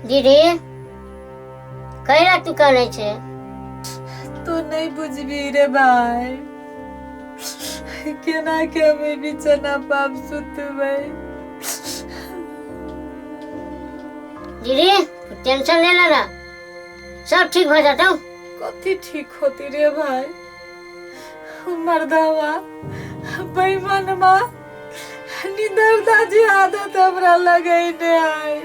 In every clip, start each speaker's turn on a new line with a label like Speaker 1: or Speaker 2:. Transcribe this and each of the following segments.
Speaker 1: दीदी, कैला तू कानै छै?
Speaker 2: तू नहीं बुझबी रे भाई, केना के हम ई बिछौना पर सुतबै।
Speaker 1: दीदी, टेंशन नहीं लेना, सब ठीक हो जाता।
Speaker 2: कथी ठीक होती रे भाई? मर्दावा बेईमानमा निदरदा जी आदत हमरा लगैने आय।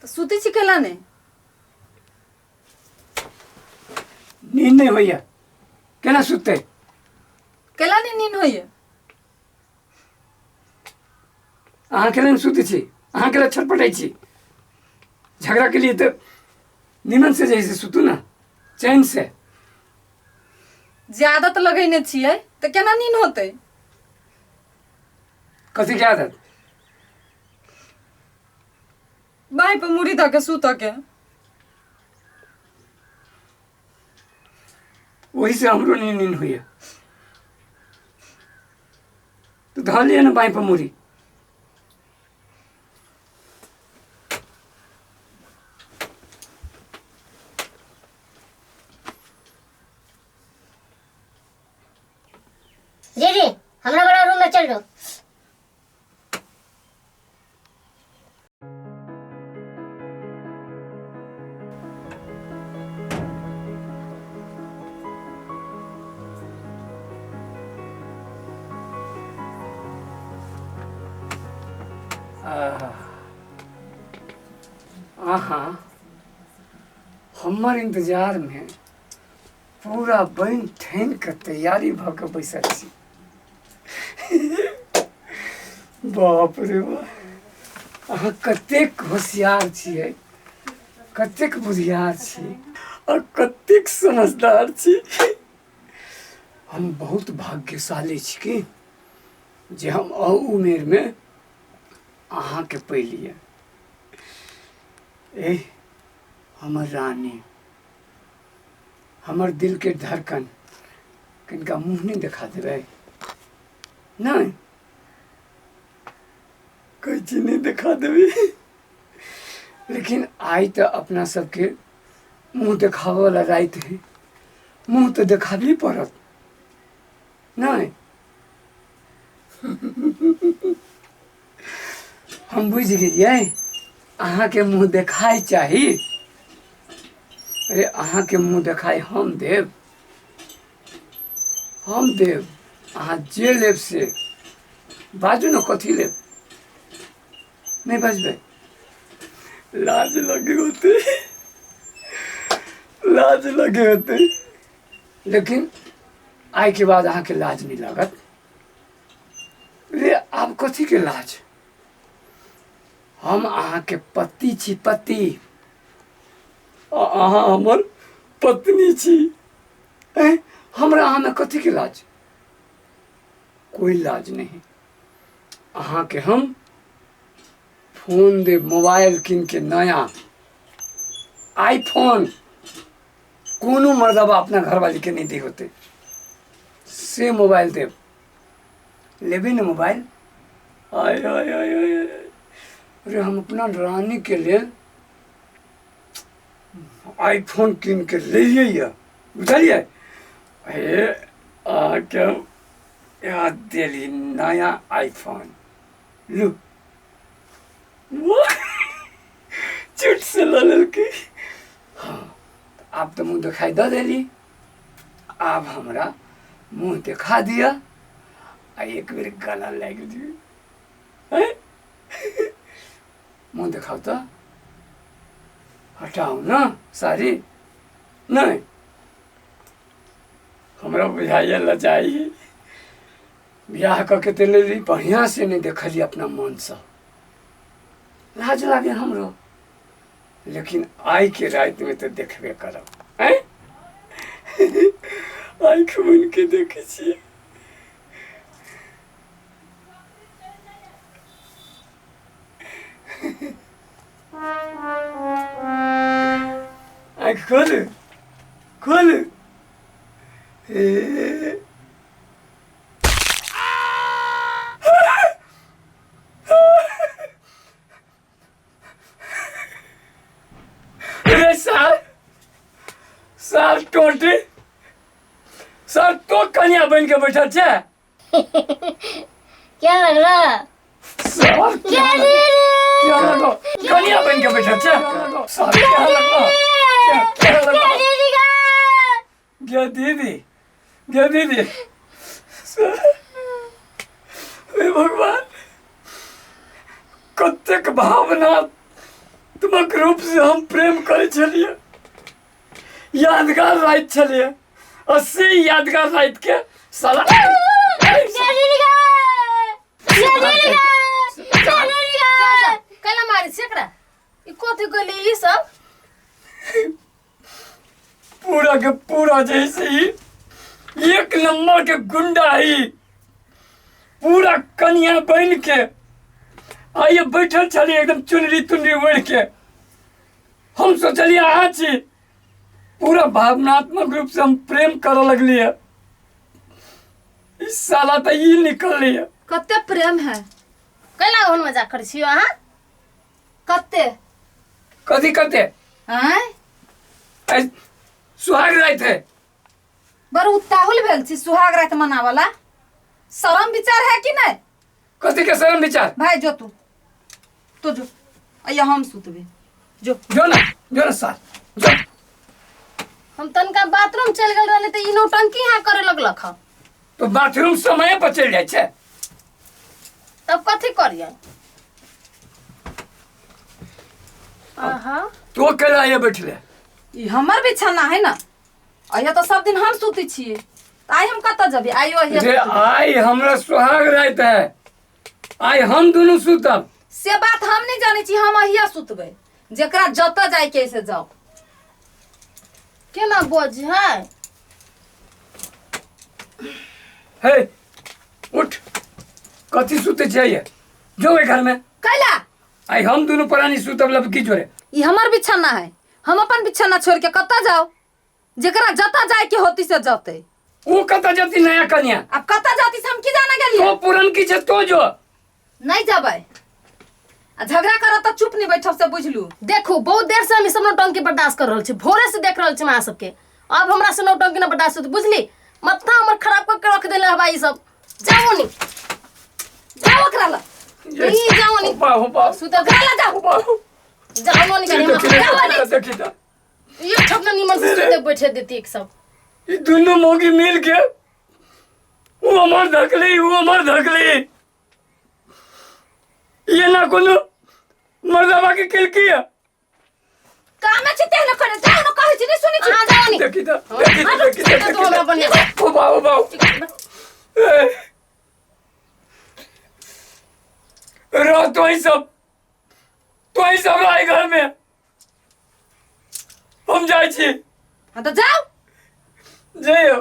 Speaker 3: तऽ सुतै छी केला नहि?
Speaker 4: नींद नहि होइया, केना सुततै?
Speaker 3: केला नहि नींद होइया?
Speaker 4: अहाँ केना नहि सुतै छी? अहाँ केना छटपटाइ छी झगड़ा के लिए? तऽ निमन से जे है से सुतू ने चैन से।
Speaker 3: जे आदत लगेने छियै तऽ केना नींद होतै?
Speaker 4: कथी के आदत?
Speaker 3: बाँहि पर मुड़ी धऽ के सुतऽ के।
Speaker 4: ओही से हमरो नहीं नींद होइया। तो धऽ लिअ ने बाँहि पर मुड़ी।
Speaker 1: दीदी, हमरा वाला रूम में चल जाओ।
Speaker 4: अहाँ हमर इंतजार में पूरा बनि ठानि कऽ तैयारी भऽ कऽ बैसल छी। बाप रे बाप, अहाँ कतेक होशियार छियै, कतेक बुधियार छी और कतेक समझदार छी। हम बहुत भाग्यशाली छी कि जे हम अहू उमेरमे अहाँके पैलियै। ए हमर रानी, हमर दिलके धड़कन, कनिका मुँह नहि देखा देबै? नहि कहै छी, नहि देखा देबै, लेकिन आइ तऽ अपना सबके मुँह देखाबऽवला राति है, मुँह तऽ देखाबही पड़त। नहि, हम बुझि गेलियै, अहाँके मुँह देखाय चाही। अरे अहाँके मुँह देखाय हम देब, हम देब। अहाँ जे लेब से बाजू ने, कथी लेब? नहि बजबै? लाज लगे होते, लाज लगे होते, लेकिन आइके बाद अहाँके लाज नहि लागत। रे आब कथीके लाज? हम अहाँके पति छी, पति, आ अहाँ हमर पत्नी छी। ऐं, हमरा अहाँमे कथीके लाज? कोइ लाज नहीं। अहाँके हम फोन देब, मोबाइल कीन के नया आईफोन, कोनो मर्दबा अपना घरवाली के नहीं दी होते से मोबाइल देब। लेबे ने मोबाइल? आय आय आय आय आय। अरे हम अपना रानी के लेल आईफोन कीन के लेलियै, बुझलियै? हे अहाँके हम याद देली नया आईफोन, लू। वाह, चुट से लऽ लेलकै। हाँ, आब तऽ मुँह देखाइ दऽ देली, आब हमरा मुँह देखा दिअ आ एक बेर गला लागि दियौ। हैं? मुँह देखाउ तऽ, हटाउ ने साड़ी। नहि, हमरा बुझाइए लजाइ। बियाह कऽ के तऽ लेली, बढ़िआँ से नहि देखलियै अपना मनसँ, लाज लागे हमरो, लेकिन आइके रातिमे तऽ देखबे करब। आँय, आँखि मुनि के देखै छियै। आँखि खोलू, खोलू। हे रे सार सार टोटी सर तो कनिया बन के बैठल छे
Speaker 1: क्या लगलो
Speaker 4: सर
Speaker 1: क्या रे
Speaker 4: क्या लगलो कनिया बन के बैठल छे सर क्या लगलो क्या क्या लगलो
Speaker 1: क्या दीदी का
Speaker 4: गे दीदी गे दीदी सर हे भगवान कतेक भावनात्मक रूप से हम प्रेम करै छलियै यादगार राति छलियै आ से यादगार राति के साला
Speaker 3: कैला मारै छै एकरा ई कथी कहली ई सब
Speaker 4: पूरा के पूरा जैसे ही एक नंबर के गुंडा ही पूरा कनिया बन के आइए बैठल छलियै एकदम चुनरी तुनरी ओढ़ के हम सोचलियै अहाँ छी पूरा भावनात्मक रूप से हम प्रेम करऽ लगलियै ई साला तऽ ई निकललियै
Speaker 3: कते प्रेम है
Speaker 1: कैला ओहन मजाक करै छियै अहाँ
Speaker 3: कते
Speaker 4: कथी कते
Speaker 3: आँय
Speaker 4: आइ सुहाग राति है
Speaker 3: बड़ उताहुल भेल छी सुहाग राति मनावला शरम विचार है कि नहीं
Speaker 4: कथी के शरम विचार
Speaker 3: भाई जो तू तो जो अया हम सुतबे जो
Speaker 4: जो ना जो ना सार जो
Speaker 1: हम तनका बाथरूम चलि गेल रहली तऽ ई नौटंकी यहाँ करे लगलक हँ
Speaker 4: तो बाथरूम समय पर चलि जाइ छै
Speaker 1: तब कथी करियै आहा
Speaker 4: तो केला ये बैठले
Speaker 3: ई हमर बिछाना है ना अहिया तऽ सब दिन हम सुतै छियै तऽ आइ हम कतऽ जेबै आइयो अहिया
Speaker 4: जे
Speaker 3: सुतबै।
Speaker 4: आइ हमरा सुहाग राति है आइ हम दुनू सुतब
Speaker 3: से बात हम नहि जानै छी हम अहिया सुतबै जेकरा जतऽ जाइके से जाउ
Speaker 1: केना बोझ है
Speaker 4: हे उठ कथी सुते छियै जो घर में
Speaker 3: कैला
Speaker 4: आइ हम दुनू प्राणी सुतब लबकी जोरे
Speaker 3: ई हमर बिछाना है हम अपन बिछाना छोड़ के कतऽ जाउ जेकरा जतऽ जाय के होती से जतै
Speaker 4: ओ कतऽ जती नया कन्या
Speaker 3: अब कतऽ जाती से हम की जाने गेलियै
Speaker 4: तो पुरन की छै तो जो
Speaker 3: नहीं जबै आ झगड़ा करत तऽ चुप नहीं बैठब से बुझलू
Speaker 1: देखू बहुत देर से हम ई सब नौटंकी बर्दाश्त कर रहल छी भोरे से देख रहल छी हम अहाँ सबके अब हमरा से नौटंकी न बर्दाश्त होत बुझली माथा हमर खराब कर के रख देले हवा ई सब जाओ नी
Speaker 3: जाओ ओकरा लग
Speaker 1: ई जाओ नी
Speaker 4: हो हो बा
Speaker 1: सुत
Speaker 3: ओकरा लग जाओ
Speaker 4: हो
Speaker 1: जाओ नी
Speaker 4: देखी
Speaker 1: जाओ नी
Speaker 4: देखी देखी
Speaker 1: ये ठप न निमन से सुते बैठे देती एक सब
Speaker 4: ई दुनू मौगी मिल के वो हमर धकली वो हमर धकली ये ना कोनो मर्दाबा के किलकी है
Speaker 3: कामे छी तेहन करे जाओ न कहै छी नहीं सुनै छी
Speaker 1: अहाँ जाओ नी
Speaker 4: देखी तो देखी तो देखी तो
Speaker 1: तो हमरा
Speaker 4: देखी
Speaker 1: बढ़िया
Speaker 4: तो ओ बा ओ बा ए। रहो तो ही सब तो ही सब रहे घर में हम जाइ छी
Speaker 3: हाँ तो जाओ
Speaker 4: जइयो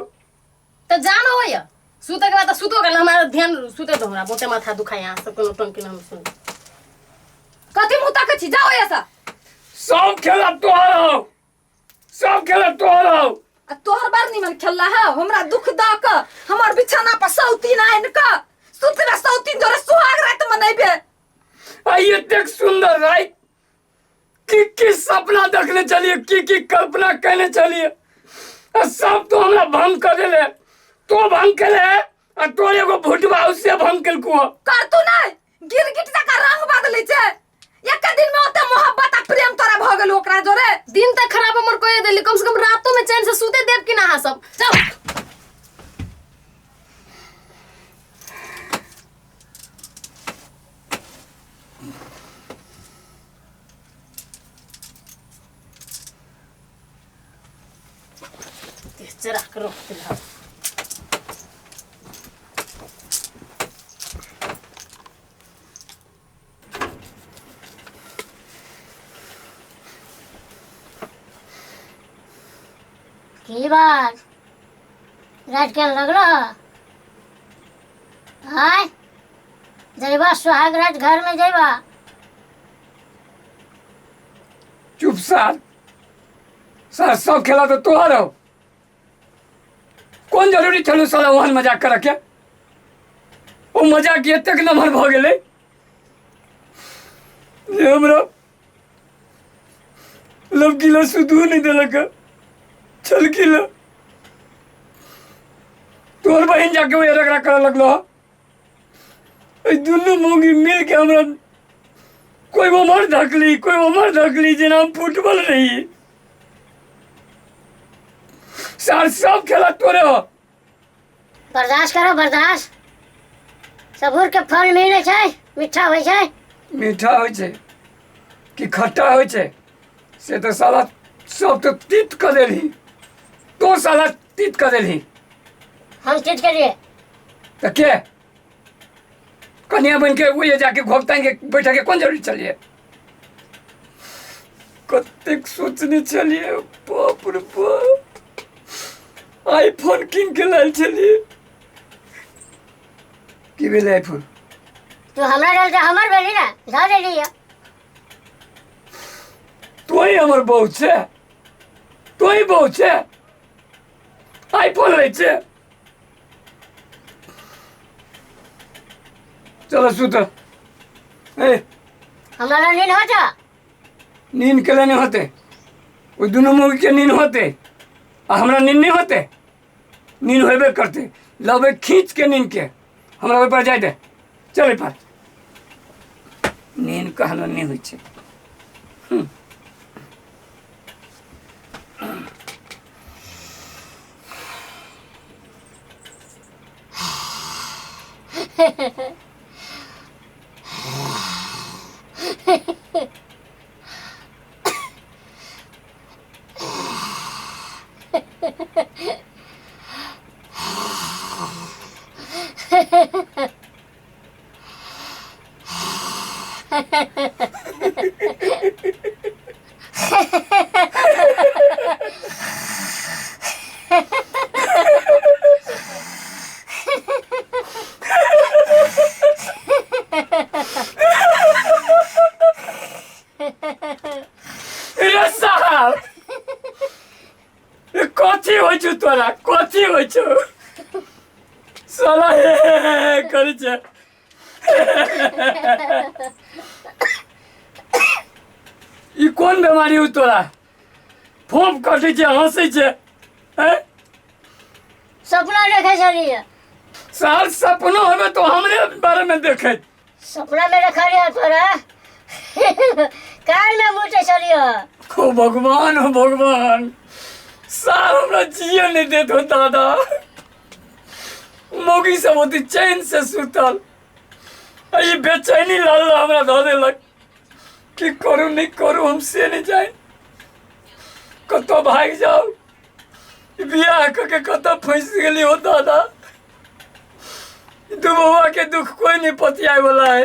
Speaker 1: तो जान होइया सुते के बाद तो सुतो गेल हमारा ध्यान सुते दो हमरा बहुते माथा दुखाय अहाँ सबके नौटंकी न हम सुन
Speaker 3: कथी मुँह ताकै छी जाओ ऐसा
Speaker 4: सब खेला तोहर हौ सब खेला तोहर हौ
Speaker 3: आ तोहर बार निमन खेलला है हमरा दुख द क हमर बिछाना पर सौतीन आनि क सुतबे सौतीन जोरे सुहाग रात मनैबे
Speaker 4: आ एतेक सुंदर राति की की सपना देखने चलिए की की कल्पना कैने चलिए आ सब तो हमरा भंग कर देले तो भंग केले आ तोर एगो भुटबा उससे भंग केलकू हँ।
Speaker 3: कर तू नहीं गिरगिट जकाँ रंग बदलै छै एक दिन में ओते मोहब्बत आ प्रेम तोरा भऽ गेल ओकरा जोरे
Speaker 1: दिन तक खराब हमर कह देली कम से कम रातों में चैन से सुते देब कि ना अहाँ सब जाओ जरा करो फिलहाल
Speaker 5: की बात रात के लगलो आय जइबा सुहाग रात घर में जइबा
Speaker 4: चुप सार सार सब खेला तो तोहर हो कोन जरूरी छलौ साला ओहन मजाक करऽ के? ओ मजाक एतेक नमहर भऽ गेलै जे हमरा लवकी ला सुधो नहि देलक, छलकी ला। तोहर बहिन जाके ओहि रगड़ा करऽ लगलो। एहि दुनू मौगी मिल के हमरा कोइ उमर धकली, कोइ उमर धकली, जेना हम फुटबॉल रही। सार सब खेला तोरे हो।
Speaker 5: बर्दाश्त करो, बर्दाश्त। सबूर के फल मिलै छै, मीठा होइ छै।
Speaker 4: मीठा होइ छै कि खट्टा होइ छै से तऽ साला सब तऽ तीत कऽ देलही तो, साला तीत कऽ देलही।
Speaker 5: हम तीत केलिए?
Speaker 4: तऽ के कनिया बनि के ओहि जाके घोपतानि के बैठे के कोन जरूरी छलियै? कतेक सोचने छलियै, बाप रे बाप, आईफोन कीन के लायल छलियै। की भेलै आईफोन?
Speaker 5: तू हमरा लेल तऽ हमर भेली ने, धऽ देली यऽ।
Speaker 4: तोही हमर बहू छै, तोही बहू छै, आईफोन लै छै। चलो सुत। ए
Speaker 5: हमरा लग नींद होता?
Speaker 4: नींद के नहि होते? ओहि दुनू मौगी के नींद होते आ हमरा नींद नहि होते? नींद होबे करते। लबै खींच के नींद के, हमरा ओहि पर जाय दे। चल एहि पर। नींद कहलो नहि होइ छै। रे साहब, ई कथी होइ छौ तोरा? कथी होइ छौ साला? हे हे हे हे करै छै। ई कोन बेमारी हो तोरा? फोप कटै छै, हँसै छै, हैं?
Speaker 5: सपना देखै छलियै।
Speaker 4: सार सपनो होबे तो हमरे बारे में देखै?
Speaker 5: सपना में देखलियै तोरा कान में मुटे छलियै।
Speaker 4: ओ भगवान, ओ भगवान, सार हमरा जिए नहीं देत हो दादा। मौगी सब होती चैन से सुतल आ ई बेचैनी लाल हमरा धऽ देलक। की करू नहीं करू हम से नहीं जाए। कतौ भागि जाउ। ई बियाह कऽ के कतऽ फँसि गेली हो दादा। दू बौआ के दुख कोई नहीं पतियाए वाला है।